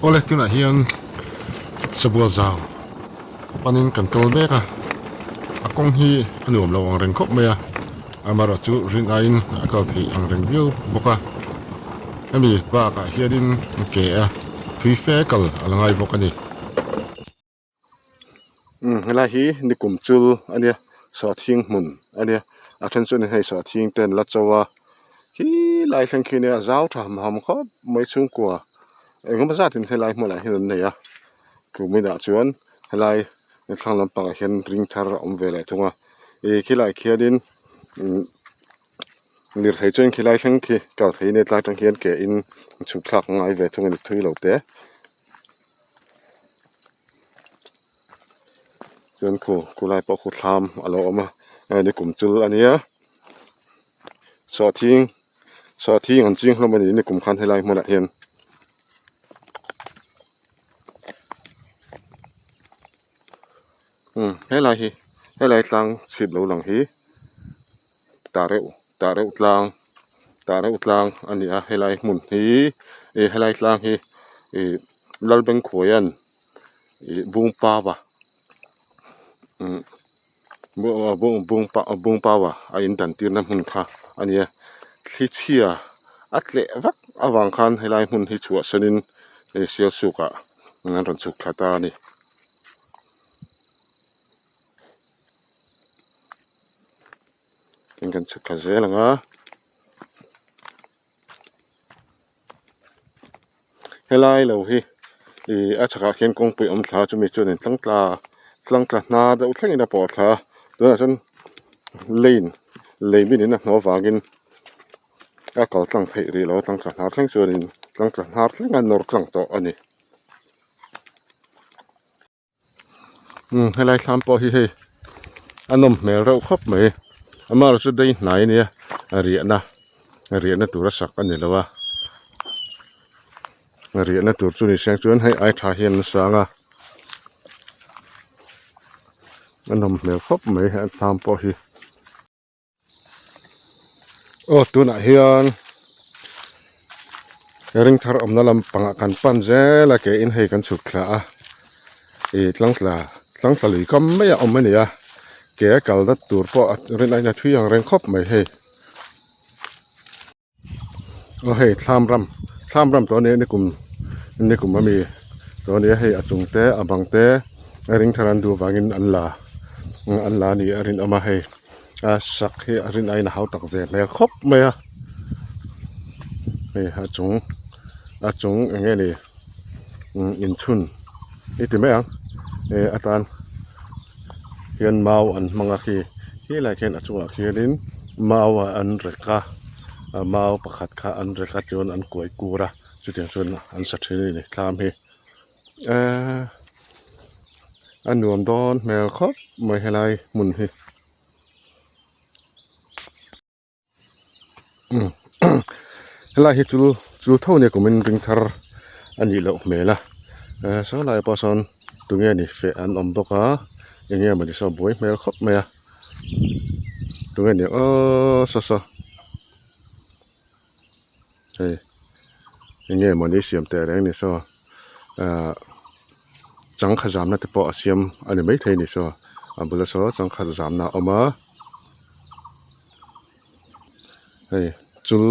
Awle tunah hian sabual zau panin kan kal mek a a kawng hi a nuam lo ang reng khawp mai a amaherawh chu rin aiin a kal theih ang reng viau bawk a hemi bakah hianin ke a thui fe kal a la ngai bawk a ni. Umm helai hi nikum chul a nia sawhthing hmun a nia a then chuan hei sawhthing te an la cho a khilai thleng khi nia zau tha ham ham khawp mai chhungkua engemaw zatin helai hmunah hian an nei a kuminah chuan helai thlang lampangah hian ring thar a awm ve leh thung a ih khilaiah khianin umm lirthei chuan khilai thleng khi kal thei a nia tlai atang hian ke in chhuk thlak a ngai ve thung a ni thui lo te. Chuan khu khulai pawh khu thlam a lo awm a hei ni kum chul a nia sawhthing sawhthing an ching hlawm a ni nikum khan helai hmunah hian. Umm helai hi helai tlang chhip lo lang hi tah reuh tah reuh tlang tah reuh tlang a ni a helai hmun hi ih helai tlang hi ih Lalbengkhuaia'n ih Bungpaua umm Bungpaua a in dan tirna hmun kha a ni a thli chhia a tleh vak avang khan helai hmun hi chhuahsanin Sialsukah an rawn chhuk thla ta a ni. Tin kan chhuk thla zel ang a helai lo hi ih a chhakah khian kawngpui awm thla chumi chuan in tlangtla tlangtla hna deuh thlengin a pawh thla a tunah chuan lane lei min in a hnawh avangin a kal tlang theih rih lo a tlangtla hnar thleng chuanin tlangtla hnar thleng a nawr tlang tawh a ni. Umm helai thlam pawh hi hei a nawm hmel reuh khawp mai amaherawh chu dei hnai ania riahna riahna tura sak a ni lo a riahna tur chu ni se chuan hei ai tha hian a sang a a nawm hmel khawp mai he thlam pawh hi. Aw tunah hian ring thar awmna lampangah kan pan zel a ke in hei kan chhuk thla a ih tlangtla tlangtla lui kam mai a awm a ni a ke a kal dat tur pawh a rin aiin a thui ang reng khawp mai hei. Aw hei thlam ram thlam ram tawh a nia nikum nikum ami tawh a nia hei a chung te a bang te a ring thar an duh vangin an la an la a ni a rinawm a hei a sak hi a rin aiin a hau tak ve hmel khawp mai a hei a chung a chung eng nge ni inchhun i ti mai ang eh atan hian mau an hmang a khi helaiah khian a chungah khianin mau ah an rek a mau pakhat kha an rek a chuan an kuai kur a chutiang chuan an sa thin a ni thlam hi eee a nuam dawn hmel khawp mai helai hmun hi. Helai hi chu chu tho nia kumin ring thar a nih loh hmel a eh saw lai pawh sawn tunge ni feh an awm bawk a eng nge mawni saw buai hmel khawp mai a tunge ni aww saw saw hei eng nge mawni siam teh reng ni saw ah changkha zamna te pawh a siam a ni maithei ni saw a bula saw changkha zamna a awm a. Hei chul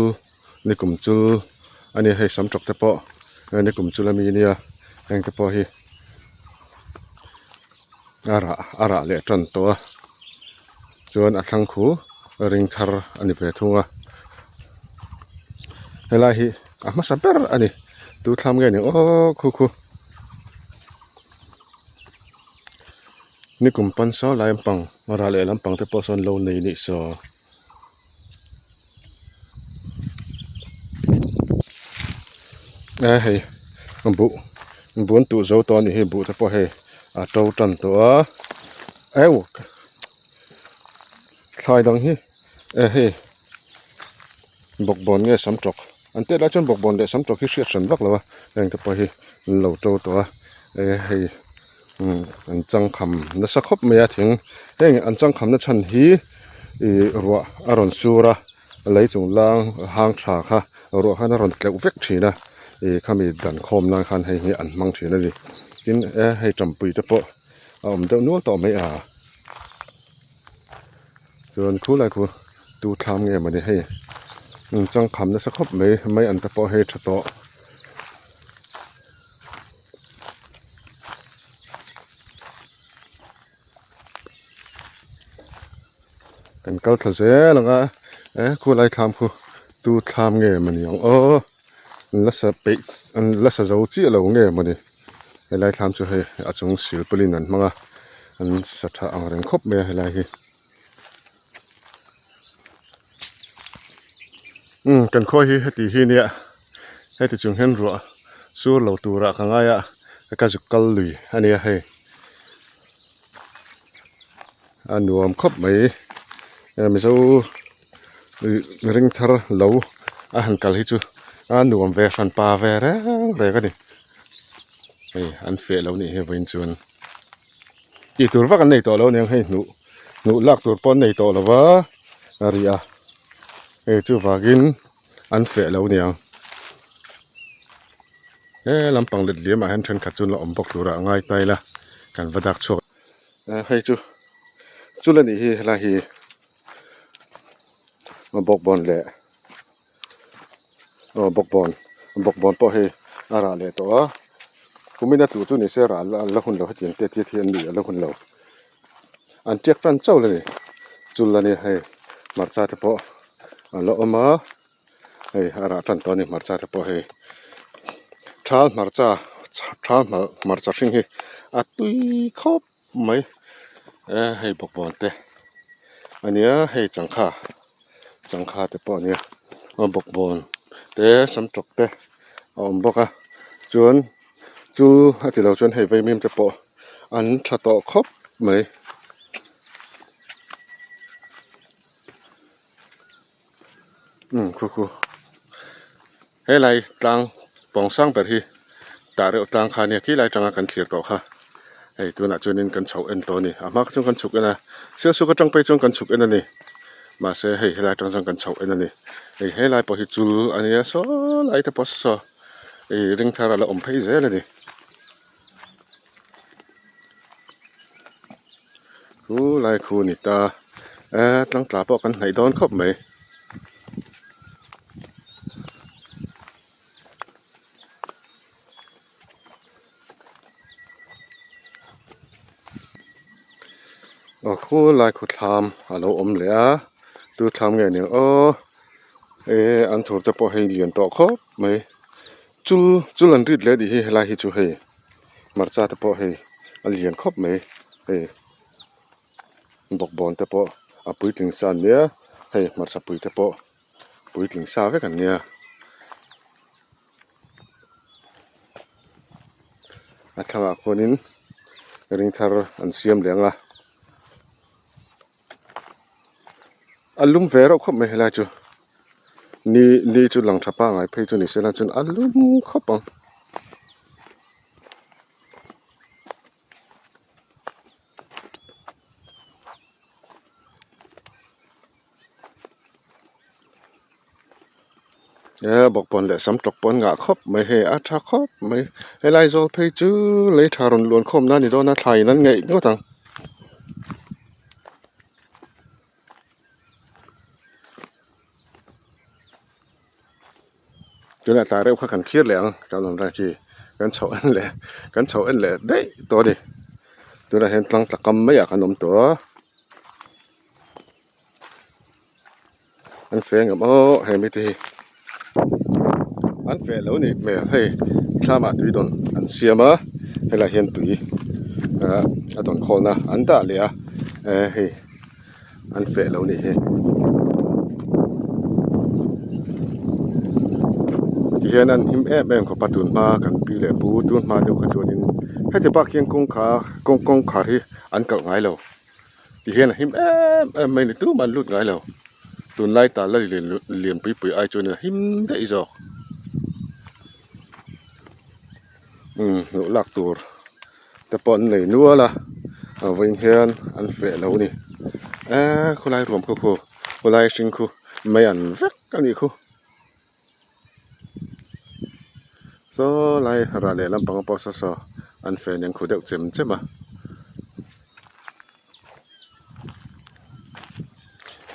nikum chul a nia hei sam tawk te pawh nikum chul ami ania heng te pawh hi a rah a rah leh tan tawh a chuan a thlang khu ring thar a ni ve thung a helai hi a hmasa ber a ni tu thlam nge ni aw khu khu. Nikum pan saw lai lampang ral leh lampang te pawh sawn lo nei nih saw. E hei buh buh an tuh zo tawh a nih hi buh te pawh hei a to tan tawh a eu thlai dang hi e hei bawkbawn nge sam tawk an tet lai chuan bawkbawn leh sam tawk hi hriat hran vak lo a heng te pawh hi an lo to tawh a e hei. Umm an changkham nasa khawp mai a thing heng an changkhamna chhan hi ih ruah a rawn sur a lei chung lang hang tha kha ruah khan a rawn tleuh vek thin a Ih khami dan khawm nan khan hei hi an hmang thin a ni. Tin e hei tampui te pawh a awm deuh nual tawh mai a. Chuan khulai khu tu thlam nge mawni hei changkham nasa khawp mai mai an te pawh hei tha tawh. Kan kal thla zel ang a e khulai thlam khu tu thlam nge mawni ang aw an la sa peih an la sa zo chiah lo nge mawni helai thlam chu hei a chung silpaulin an hmang a an sa tha ang reng khawp mai a helai hi umm kan khawi hi heti hi nia heti chung hian ruah sur lo turah ka ngai a ka zuk kal lui a nia hei. A nuam khawp mai mizo ring thar lo a han kal hi chu a nuam ve hran pa ve reng reng a ni hei an feh lo nih hi vawiin chuan tih tur vak an nei tawh lo aniang hei hnuh hnuh lak tur pawh an nei tawh lo va a ri a hei chuvangin an feh lo aniang. He lampang let liamah hian thenkhat chu an la awm bawk turah a ngai ta ila kan va dak chhuak hei chu chul a nih hi helai hi bawkbawn leh aw bawkbawn bawkbawn pawh hei a rah leh tawh a kumin a tluh chu ni se rah a la hun lo hetiang te te hi an ni a la hun lo an tiak tan chauh a ni chul a nia hei hmarcha te pawh a la awm a. Hei a rah tan tawh a ni hmarcha te pawh hei thal hmarcha thal hmarcha hring hi a tui khawp mai e hei bawkbawn te a nia hei changkha changkha te pawh a nia bawkbawn te samtawk te a awm bawk a chuan chu a ti lo chuan hei vaimim te pawh an tha tawh khawp mai. Umm khu khu helai tlang pawng sang ber hi tah reuh tlang kha ania khilai atanga kan thlir tawh kha hei tunah chuanin kan chhoh en tawh a ni a hma kha chuan kan chhuk en a sialsuk atang phei chuan kan chhuk en a ni mahse hei helai atang chuan kan chhoh en a ni hei helai pawh hi chul a nia saw lai te pawh saw ih ring thar a la awm phei zel a ni. Chu lai khu a ni ta e tlang tla pawh kan hnaih dawn khawp mai. Aw khu lai khu thlam a lo awm leh a tu thlam nge ni ang aw e an thur te pawh hei lian tawh khawp mai. Chul chul an rit leh tih hi helai hi chu hei hmarcha te pawh hei a lian khawp mai hei bawkbawn te pawh a puitling sa an nia hei hmarcha pui te pawh puitling sa vek an nia a thlangah khuanin ring thar an siam leh ang a a lum ve reuh khawp mai helai chu ni ni chu lang tha pangai phei chu ni se la chuan a lum khawp ang. He bawkbawn leh sam tawk pawh an ngah khawp mai hei a tha khawp mai helai zawl phei chu lei tha rawn luan khawm na a ni dawn a thlaiin an ngaih ngawt ang. Tunah tlai reuh kha kan thlir leh ang kan awm lai khi kan chhoh en leh kan chhoh en leh daih tawh a ni tunah hian tlang tla kam maiah kan awm tawh a. An feh ngam aw he mite hi an feh lo nih hmel hei thlamah tui dawn an siam a helaiah hian tui ah a dawn khawlna an dah leh a eh hei an feh lo nih hi tihian an him em em khawp a tun hma kan pi leh pu tun hma deuh kha chuanin heti bak hian kawngkhar kawngkhar hi an kalh ngai lo. Ti hian a him em em mai a ni tumah an lut ngai lo tunlai ta la lian pui pui ai chuan a him daih zawk umm hnuh lak tur te pawh an nei nual a a vawiin hian an feh lo a ni eee khawlai ruam khu khu khawlai hring khu mei an vek a nih khu. Saw lai rah leh lampang pawh saw saw an feh nen khu deuh chem chem a.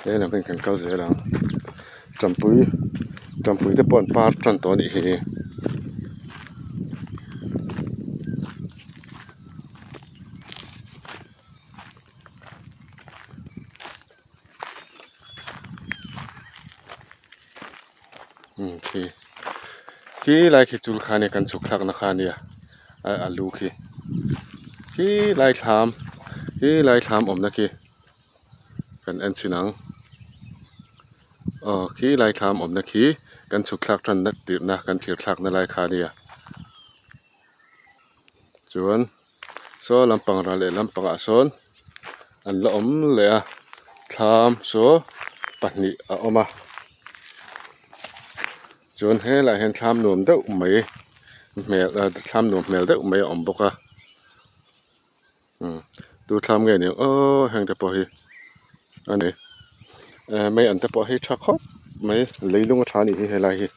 Helam hian kan kal zel ang tampui tampui te pawh an par tan tawh a nih hi. Umm khi khi lai khi chul kha nia kan chhuk thlakna kha nia a lu khi khi lai thlam khi lai thlam awmna khi kan en chhin ang aw khi lai thlam awmna khi kan chhuk thlak tanna tirhna kan thlir thlakna lai kha nia chuan saw lampang ral leh lampangah sawn an la awm leh a thlam saw pahnih a awm a chuan helaiah hian thlam nuam deuh mai hmel thlam nuam hmel deuh mai a awm bawk a umm tu thlam nge ni ang aw heng te pawh hi a ni mei an te pawh hi tha khawp mai leilung a tha a nih hi helai hi.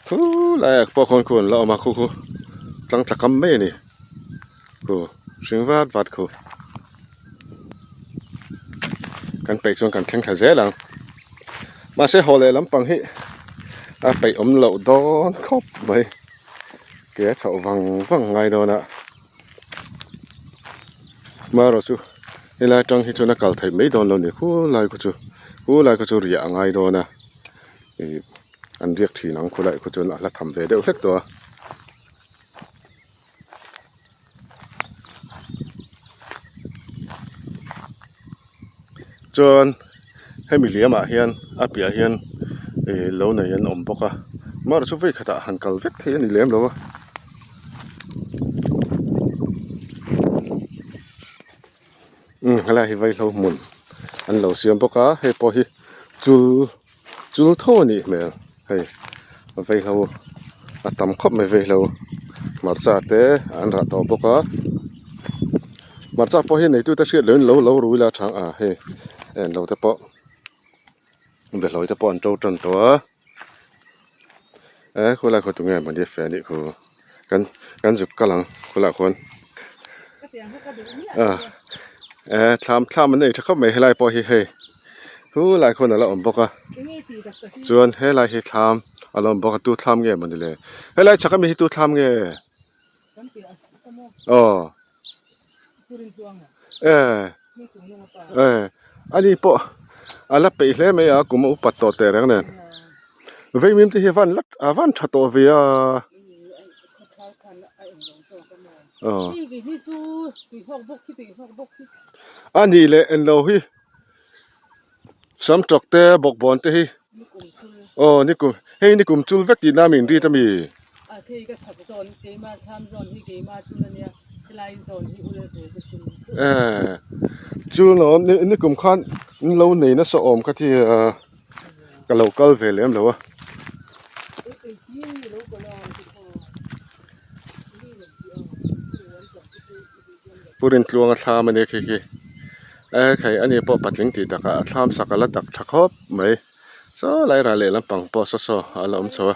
Khu laiah pawh khawn khu an la awm a khu khu tlang tla kam mai a ni khu hring vat vat khu kan peih chuan kan thleng thla zel ang mahse haw leh lampang hi a peih awm loh dawn khawp mai ke a chhoh vang vang ngai dawn a marawh chu helai atang hi chuan a kal theih mai dawn lo a ni khu lai khu chu khu lai khu chu riah a ngai dawn a. Ih an riak thin ang khawlai khaw chuan a hla tham ve deuh hlek tawh a. Chuan hemi liamah hian a piahah hian ih lo nei an awm bawk a amaherawh chu vei khatah han kal vek thei a ni lem lo a. Umm helai hi vaihlo hmun an lo siam bawk a hei pawh hi chul chul tho a nih hmel hei vaihlo a tam khawp mai vaihlo hmarcha te an rah tawh bawk a hmarcha pawh hi neitute hriat lohin lo lo rui la a chang a hei en lo te pawh behlawi te pawh an to tan tawh a eh khawlai khaw tunge mawni a feh a nih khu kan kan zuk kal ang khawlaiah khuan ah eh thlam thlam an nei tha khawp mai helai pawh hi hei khulai khuan a la awm bawk a chuan helai hi thlam a la awm bawk a tu thlam nge mawni le helai chhak ami hi tu thlam nge aw eh eh ani pawh a la peih hle mai a kum a upat tawh teh reng nen veimim te hi a van la a van tha tawh ve a aw a nih leh englo hi sam tawk te bawkbawn te hi aw nikum hei nikum chul vek tihna min rit ami. Eh chu lo nikum khan in lo nei nasa awm ka ti a ka lo kal ve lem lo a. Pu Rintluanga thlam a nia khi khi e khai ani pawh patling tih takah a thlam sak a la dak tha khawp mai saw lai ral leh lampang pawh saw saw a la awm chho a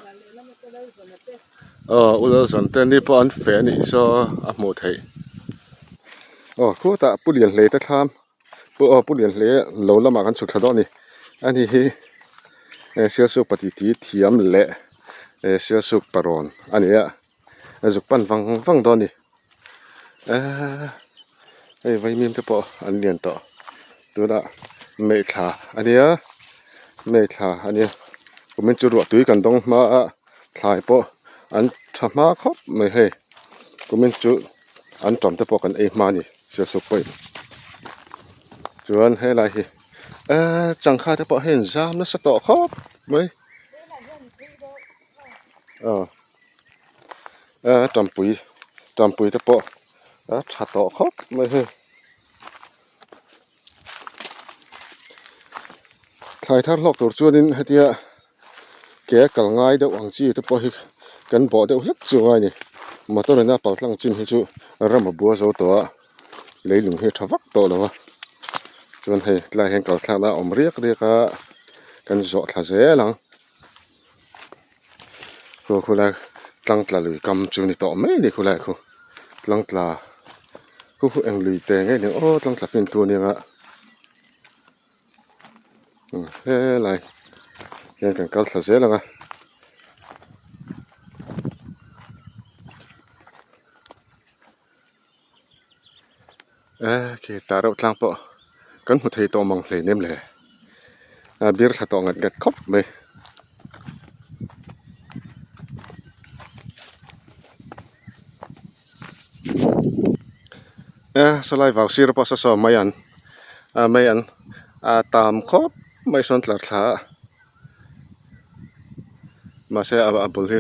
aw u Lalzawn te ni pawh an feh a nih saw a hmuh theih aw khutah Pu Lianhlei te thlam Pu aw Pu Lianhlei lo lamah kan chhuk thla dawn a ni ani hi Sialsuk patiti thiam leh Sialsuk parawn a ni a. A zuk pan vang vang dawn a ni eee hei vaimim te pawh an lian tawh tunah maithla a nia maithla a nia kumin chu ruah tui kan dawng hma a thlai pawh an tha hma khawp mai hei kumin chu an tam te pawh kan ei hma a ni sialsuk pawhin chuan helai hi eee changkha te pawh hei an zam nasa tawh khawp mai aw. A tampui tampui te pawh a tha tawh khawp mai hei thlai thar hlawk tur chuanin hetia ke a kal ngai deuh ang chi te pawh hi kan bawh deuh hlek chu a ngai a ni motor in a pal tlang chin hi chu ram a bua zo tawh a leilung hi a tha vak tawh lo a chuan hei tlaiah hian kal thlakna a awm riak riak a kan zawh thla zel ang. Khu khulai tlang tla lui kam chu ni tawh mai a ni khulai khu tlang tla khu khu eng lui te ngei ni aw tlang tla fin tu a nia helai hian kan kal thla zel ang a. Eh khi tah reuh tlang pawh kan hmu thei tawh mang hleinem le a bir thla tawh ngat ngat khawp mai. Eh sawlai vau sir pawh saw saw mai an ah mai an a tam khawp mai sawn tlar thla a mahse a bul hi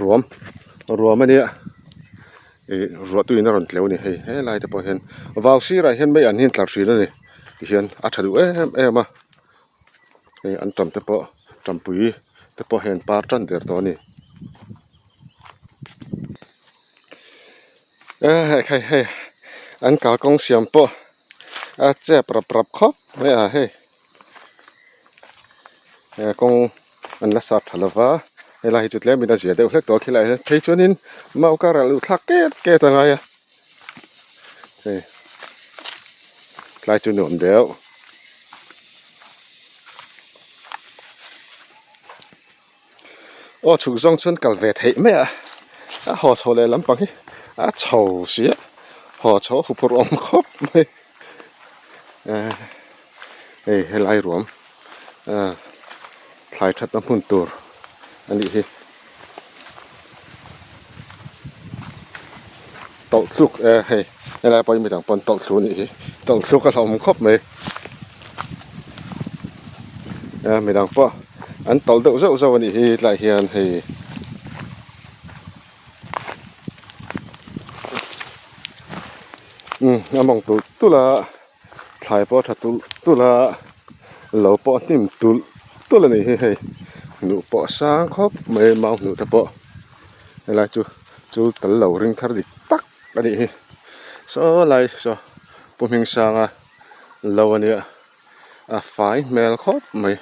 ruam ruam a nia ih ruah tuiin a rawn tleu a ni hei helai te pawh hian vau sirah hian mei an hi an tlar thin a ni tihian a tha duh em em a hei an tam te pawh tampui te pawh hei an par tan der tawh a ni eh hei hei an kalkawng siam pawh a chep rap rap khawp mai a hei. He kawng an la sat tha lova helai hi chu tlem in a zia deuh hlek tawh a khilaiah hian phei chuanin mau kar ah luh thlak ket ket a ngai a hei tlai chu nuam deuh. Aw chhuk zawng chuan kal ve theih mai a a haw chho leh lampang hi a chho si a haw chho a huphurh awm khawp mai. Eh hei helai ruam ah thlai thatna hmun tur a nih hi tawlh thluk eh hei helai pawh hi midang pawn tawlh thlu a nih hi tawlh thluk a hlauhawm khawp mai eh midang pawh an tawlh deuh zauh zauh a nih hi tlaiah hian hei. Umm a mawng tulh tulh a thlai pawh a tha tulh tulh a lo pawh a hnim tulh tulh a nih hi hei hnuh pawh a sang khawp mai mau hnuh te pawh helai chu chu tal lo ring thar dik tak a nih hi saw lai saw pu hming sanga lo a nia a fai hmel khawp mai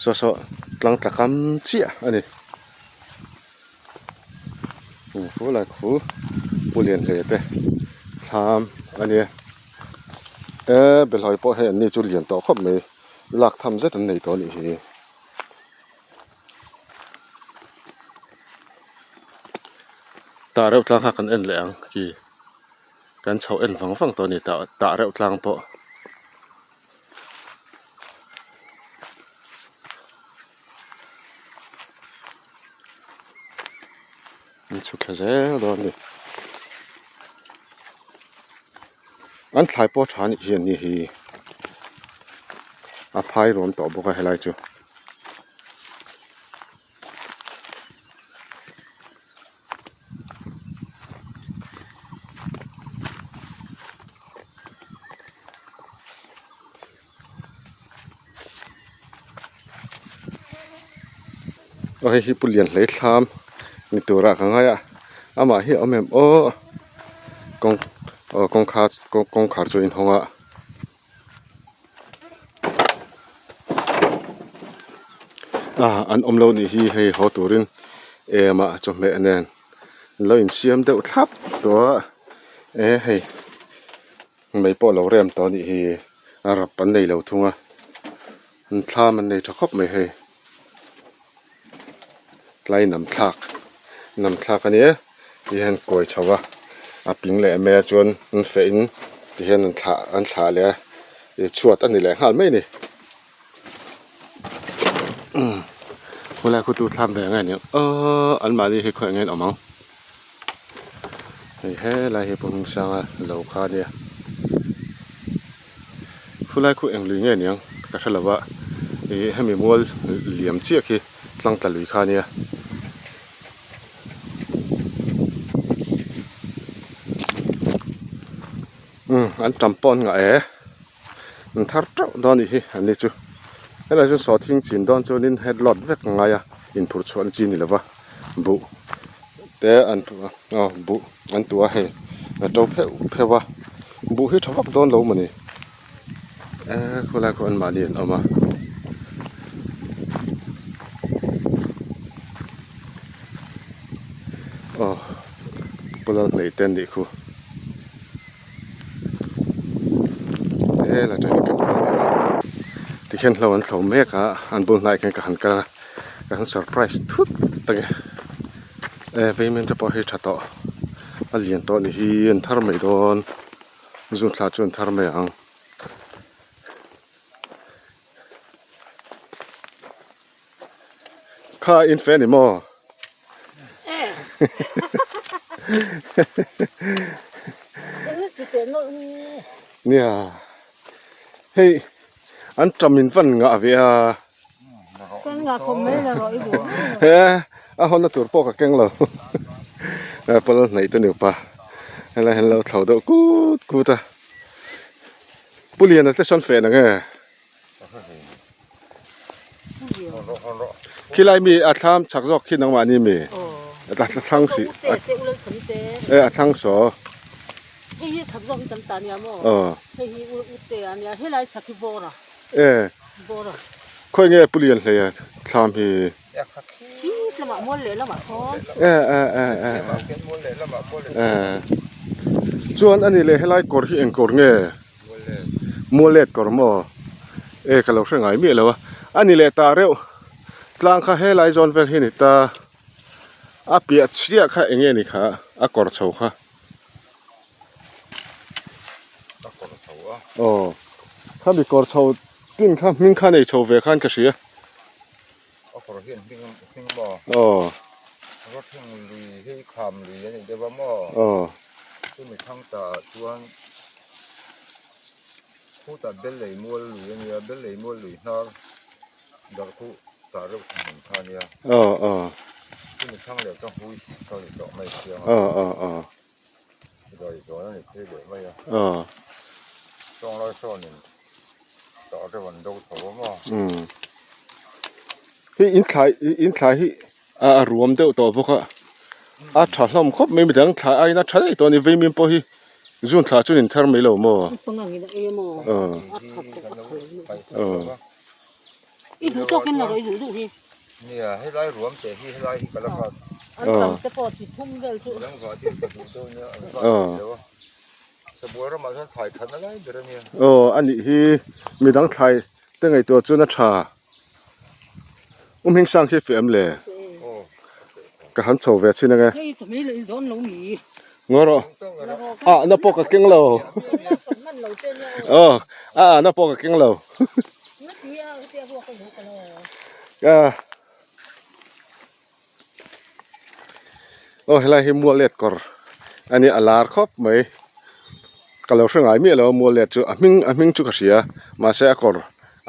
saw saw tlang tla kam chiah a ni. Khu lai khu pu lian hle te thlam a nia e belhawi pawh hei an ni chu lian tawh khawp mai lak tham zet an nei tawh a nih hi. Tah reuh tlang kha kan en leh ang ki kan chhoh en vang vang tawh a ni tah tah reuh tlang pawh. An chhuk thla zel dawn a ni an thlai pawh tha anih hi an ni hi a phai ruam tawh bawk a helai chu. Aw hei hi pu lian hlei thlam ni turah ka ngai a amah hi a awm em aw kawng aw kawngkhar kawngkhar chu a inhawng a. Ah an awm lo nih hi hei haw turin emah chawhmeh nen an lo insiam deuh thlap tawh a e hei. Mei pawh lo rem tawh a nih hi a rap an nei lo thung a an thlam an nei tha khawp mai hei tlai nam thlak nam thlak a nia ti hian kawi chho a a ping leh mai a chuan an feh in ti hian an thlah an thlah leh a ih chhuat a ni leh nghal mai a ni umm khawlai khutu thlam ve ang a ni aww an mahni hi khawiah nge an awm ang. Hei helai hi pawh hming sanga lo kha a nia khulai khu eng lui nge niang ka hre lo a ih hemi mual liam chiah khi tlang tla lui kha a nia. Umm an tam pawh an ngah e an thar teuh dawn a nih hi an ni chu helai chuan sawhthing chin dawn chuanin head load vek a ngai a inphurh chhuahna chi a ni lo va buh te an aw buh an tuah a hei a to pheuh pheuh a buh hi tha vak dawn lo mawni eee khawlai khaw an mahni an awm a. Aw Pu Lalhneih te an nih khu. He la tangin kan kal leh a tikhian hlo an thlo mek a an bul hnaiah khian ka han kal a ka han surprise thut tak e eh veimen te pawh hei tha tawh a lian tawh a ni hi an thar mai dawn zun thla chu an thar mai ang. Kha in fe a ni maw? Nia hei an tam in van ngah ve a. He a hawnna tur pawh ka keng lo pal hnaih te nupa helai hian lo thlo deuh kut kut a Pu Liana te sawn feh nang e. Khilai mi a thlam chak zawk khi nangmahni mi a thlang si e a thlang saw e khawi nge Pu Lianhleia thlam hi e e e e e chuan ani leh helai kawr hi eng kawr nge. Mualet kawr maw? E ka lo hre ngai miah lo a, a ni leh ta reuh tlang kha helai zawn vel hi a ni ta, a piah chiah kha eng nge ni kha a kawr chho kha. A kawr chho a. Aw khami kawr chho tin kha hming kha nei chho ve khan ka hria. A kawr hian hming hming maw? Aw. Rawthing lui hi kham lui a ni deuh a maw? Aw. Chumi thlang ta ah chuan khutah bel lei mual lui a nia, bel lei mual lui hnar darh khu tah reuh hmun kha a nia. Aw aw. Chumi thlang leh chuan hui ka ni tawh mai chiang a. Aw aw aw. Daih dawn a ni phei leh mai a. Aw. Chawnglai sawnin tah reuh an do tho a maw? Umm. Hei in thlai in thlai hi a ruam deuh tawh bawk a a tha hlawm khawp mai midang thlai aiin a tha daih tawh a ni veimin pawh hi zun thla chuan in thar mai lo maw aw aw. Aw a nih hi midang thlai te ngaihtuah chuan a tha. U hming sang khi feh em le? Ka han chho ve chin ange. Ngaw rawh. A na pawh ka keng lo. Aw a na pawh ka keng lo. Aw helai hi mual let kawr a nia a lar khawp mai ka lo hre ngai miah lo a mual let chu a hming a hming chu ka hria mahse a kawr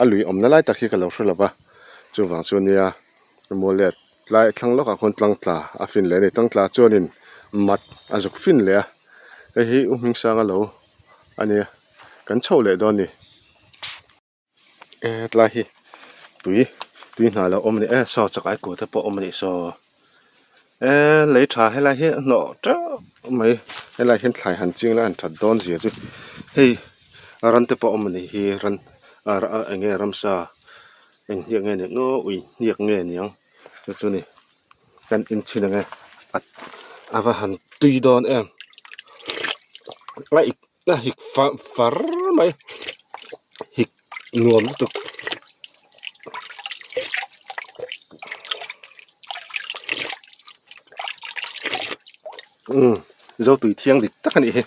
a lui awmna lai tak hi ka lo hre lo va chuvang chu nia mual let tlai thlang lawkah khawn tlang tla a fin leh a ni tlang tla chuanin mat a zuk fin leh a hei hi u hming sanga lo a nia kan chho leh dawn a ni. E tlai hi tui tui hna lo awm a ni e saw chakai kua te pawh awm a nih saw e lei tha helai hi a hnawh teuh mai helai hian thlai han ching la an that dawn zia chu hei ran te pawh awm a nih hi ran ah eng nge ramsa eng hniak nge nih ngaw ui hniak nge niang chu chu ni kan inchhin ang e a va han tui dawn em a ik. A hik far far mai hik nuam lutuk umm zo tui thiang dik tak a nih hi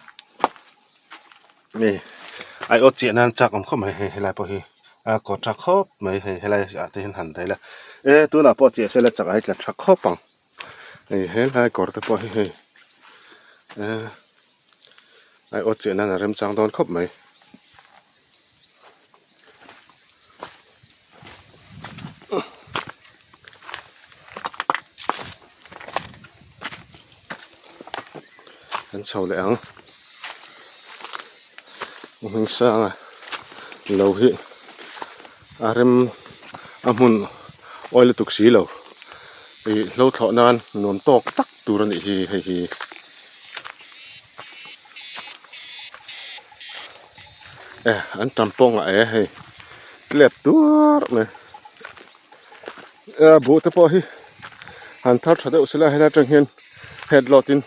hei aiawt chiah nan chak awm khawp mai hei helai pawh hi a kaw tha khawp mai hei helai ah te hian han daih ila e tunah pawh chiah sela chak ai tla tha khawp ang hei helai kawr te pawh hi hei eh. Ai aw chiah nan a remchang dawn khawp mai. Kan chho leh ang. Hming sanga lo hi a rem a hmun awi lutuk si lo. Ih hlo thlawh nan nuam tawk tak tur a nih hi hei hi. E an tam pawng ah e hei tlep tuar mai e buh te pawh hi han thar tha deuh sela helai atang hian. Head load in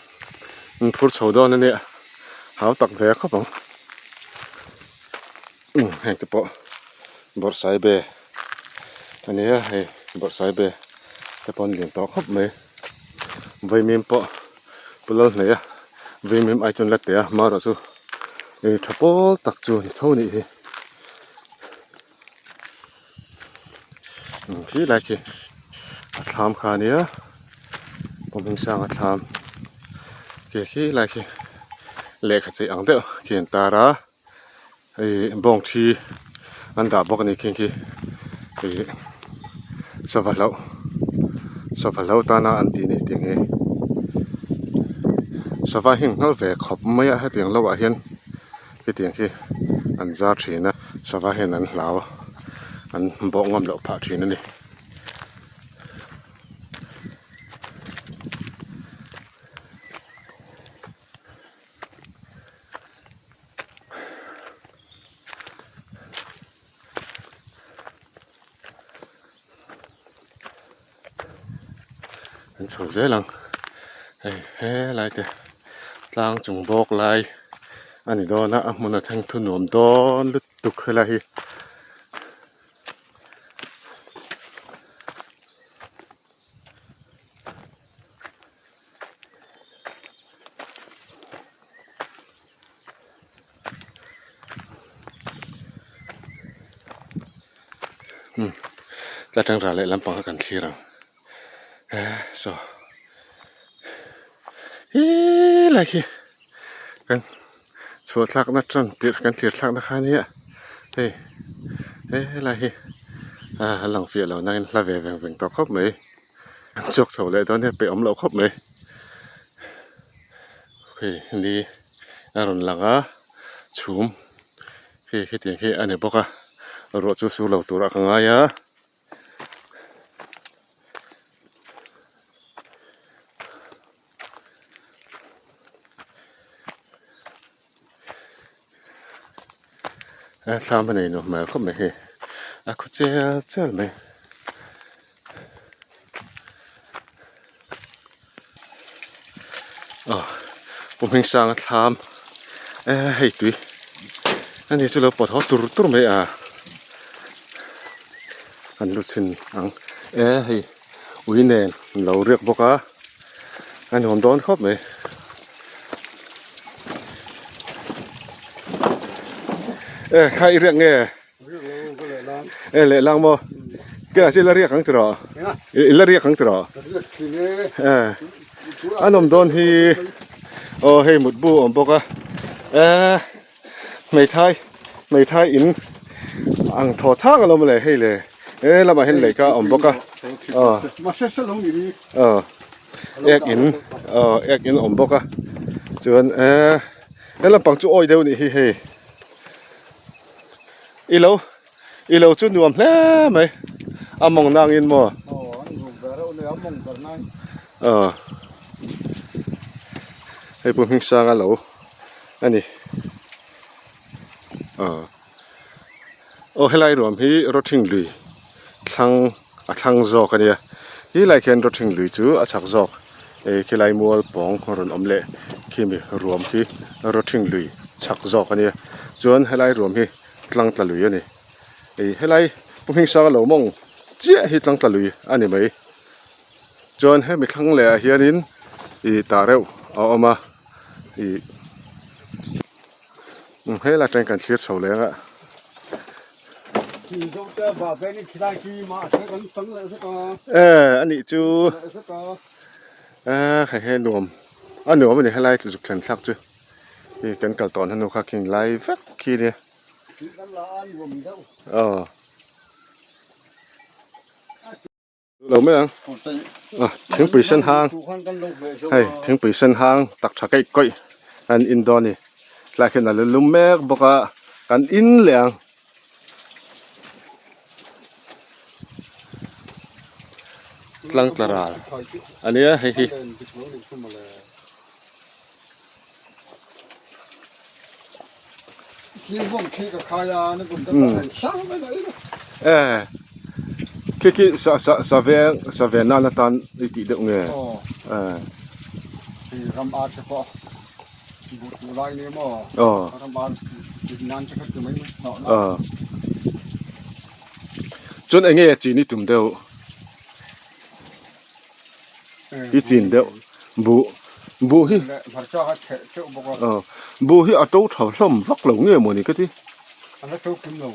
an phur chho dawn a nia hau tak ve khawp ang umm heng te pawh bawrhsaibe a nia hei bawrhsaibe te pawh an lian tawh khawp mai vaimim pawh pu Lalhneia vaimim ai chuan la teh a marawh chu ei tha pawl tak chu a ni tho a nih hi khi lai khi a thlam kha a nia pawm hming sang a thlam khi khi lai khi lehkha chei ang deuh khi an tar a hei bawng thi an dah bawk a ni khing khi ih sava hlauh sava hlauh tana an tih ni tih hi sava hi an nghal ve khawp mai a hetiang lo ah hian. Hetiang hi an zar thin a, sava hian an hlau a, an bawh ngam loh phah thin a ni. An chho zel ang hei helai te tlang chung bawk lai a ni dawn a a hmun a thleng thu nuam dawn lutuk helai hi. Umm tla tang ral leh lampang kha kan thlir ang eh saw hee lai khi kan chhuah thlak na tan tirh kan thlir thlak na kha ania hei helai hi a lang fiah lo nangin hla ve veng veng tawh khawp mai an chhuak chho leh dawn hian peih awm loh khawp mai hei ni a rawn lang a chhum khi khitiang khi a ni bawk a ruah chu sur lo turah ka ngai a. A thlam a nei nuam hmel khawp mai hei a khaw chel chel mai. Aw pu Hmingsanga thlam eh hei tui ani chu lo pawt haw tur tur mai a an lu chhin ang eh hei ui nen an lo riak bawk a a nuam dawn khawp mai. Eh kha i riak nge? E leh lang maw ke ah la riak ang tiraw i la riak ang tiraw e an awm dawn hi aw hei mutbu a awm bawk a e hmeithai hmeithai in ang thaw thang alawm le hei le he lamah hian lehkha a awm bawk a aw aw ek in aw ek in a awm bawk a chuan e he lampang chu awi deuh a nih hi hei. I lo i lo chu nuam hle mai a mawng nang in maw aw hei pawh hming sang a lo a ni aw aw helai ruam hi rawthing lui thlang a thlang zawk a nia helai khian rawthing lui chu a chak zawk eh khilai mual pawng rawn awm leh khimi ruam khi rawthing lui chak zawk a nia chuan helai ruam hi tlang tla lui a ni ih helai pu hmingsanga lo mawng chiah hi tlang tla lui a ni mai chuan hemi thlang leh ah hianin ih tah reuh a awm a ih helai atangin kan thlir chho leng a. Eh a nih chu eh hei he nuam a nuam a ni helai zuk thlen thlak chu. Hei kan kal tawh hnu kha khi lai vek khi nia aw lo mai ang a thingpui sen hang hei thingpui sen hang tak tha keih kawih an in dawn a ni tlaiah khian a la lum mek bawk a kan in leh ang. Tlang tla ral a nia hei hi. Khi khi sa sa sa veng sa ven nan atan i tih deuh nge. Ram ar te pawh buh tuh lai nia maw ram ar dik nan te kha ti mai mai hnawh na. Chuan eng nge chin i tum deuh? I chin deuh buh buh hi hmarcha kha theh teuh bawk a. Buh hi a to tha hlawm vak lo nge mawni ka ti? A la to kim lo.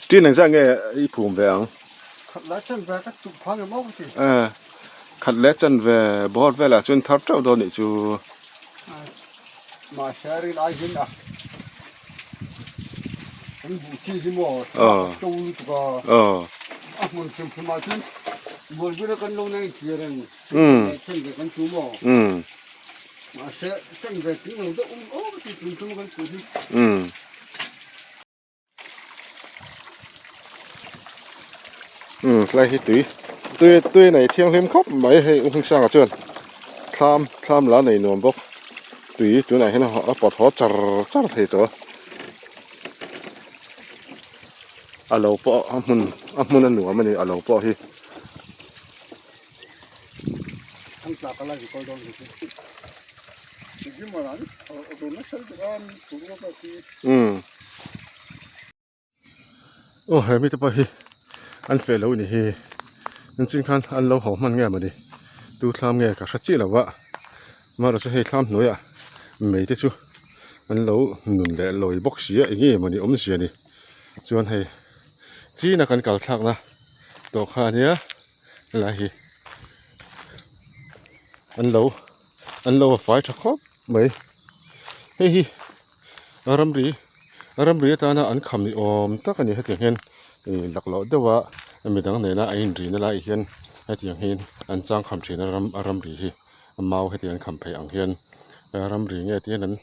Tin engzah nge i phum ve ang? Khat leh chan ve ka tuh phang em aw ka ti. Khat leh chan ve board velah chuan thar teuh dawn nih chu. Mahse rin ai hian a kan buh chi hi maw to lutuk a. A hmun hrim hrim ah chuan mual bera kan lo nei tir reng chan ve kan tu maw. Mahse chan ve tling lo deuh awm aw ka ti tum tum a kan tuh hi. Umm tlai hi tui tui tui nei thianghlim khawp mai hei u hming chuan thlam thlam la nei nuam bawk tui tunah hian a pawt haw char char thei tawh a lo pawh a hmun a hmun a nuam a ni a lo pawh hi. Umm aw he mite pawh hi an feh lo ni hi engchin khan an lo haw hman nge mawni tu thlam nge ka hre chiah lo a amaherawhchu chu hei thlam hnuaiah mei te chu an lo nun leh lawi bawk si a eng nge mawni awmzia ni chuan hei china kan kal thlakna tawh kha ania helai hi an lo an lo a fai tha khawp mai hei hi ramri ramri atana an kham ni awm tak a ni hetiang hian ih laklawh deuh a midang nena a inrina lai hian hetiang hian an chang kham thin a ram a ramri hi mau hetiang an kham phei ang hian ramri nge tihian an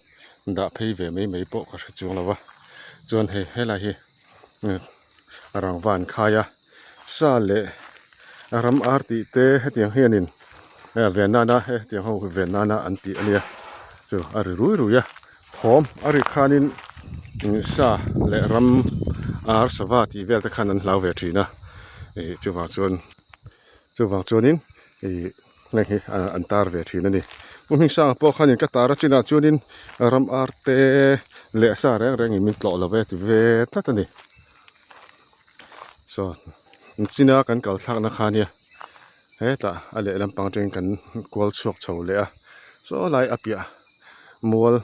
dah phei ve mai mai pawh ka hre chuang lo va chuan hei helai hi. Rangva an khai a sa leh ram ar tih te hetiang hianin ven nana hetiang ho ven nana an tih a nia chu a ri rui rui a thawm a ri khanin sa leh ram ar sava tih vel te khan an hlau ve thin a ih chuvang chuan chuvang chuanin ih heng hi an tar ve thin a ni pu hmingsanga pawh khanin ka tar a chinah chuanin ram ar te leh sa reng rengin min tlawh lo ve ti ve tlat a ni saw china kan kal thlakna kha nia hetah a lehlam pang atangin kan kual chhuak chho leh a saw lai a piah mual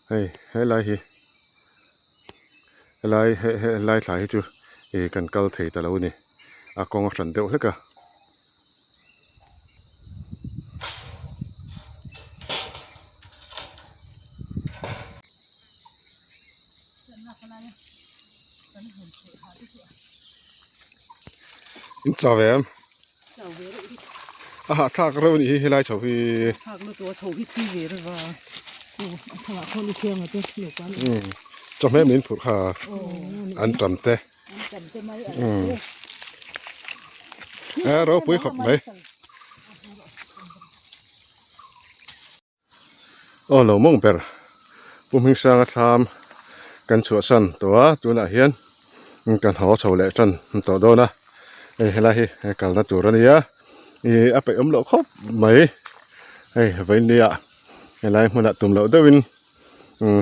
hei helai hi helai helai thla hi chu ih kan kal thei ta lo a ni a kawng a hran deuh hlek a. In chau ve em? A hahthlak reuh a nih hi helai chho hi. Chawhmeh min phurh kha an tam te. A ropui khawp mai. Aw lo mawng ber Pu Hmingsanga thlam kan chhuahsan tawh a tunah hian kan haw chho leh tan tawh dawn a hei helai hi kalna tur a nia ih a peih awm loh khawp mai hei vawinia helai hmunah tum loh deuhin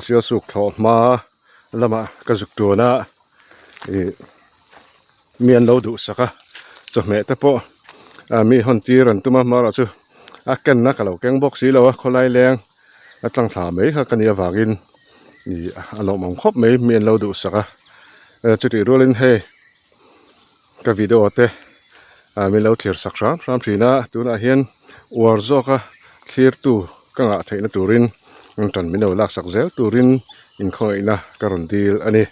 sialsuk thlawh hma lamah ka zuk tun a ih mi an lo duhsak a chawhmeh te pawh ah mi hawn tir an tum a hmarah chu a kenna ka lo keng bawk si lo a khawlai leng a tlang thla mai kha ka nih avangin ih a lawmawm khawp mai mi an lo duhsak a chutih rualin hei ka video te ah min lo thlir sak hram hram thin a tunah hian uar zawka thlirtu ka ngah theihna turin tan min lo laksak zel turin inkhawngaihna ka rawn dil a ni.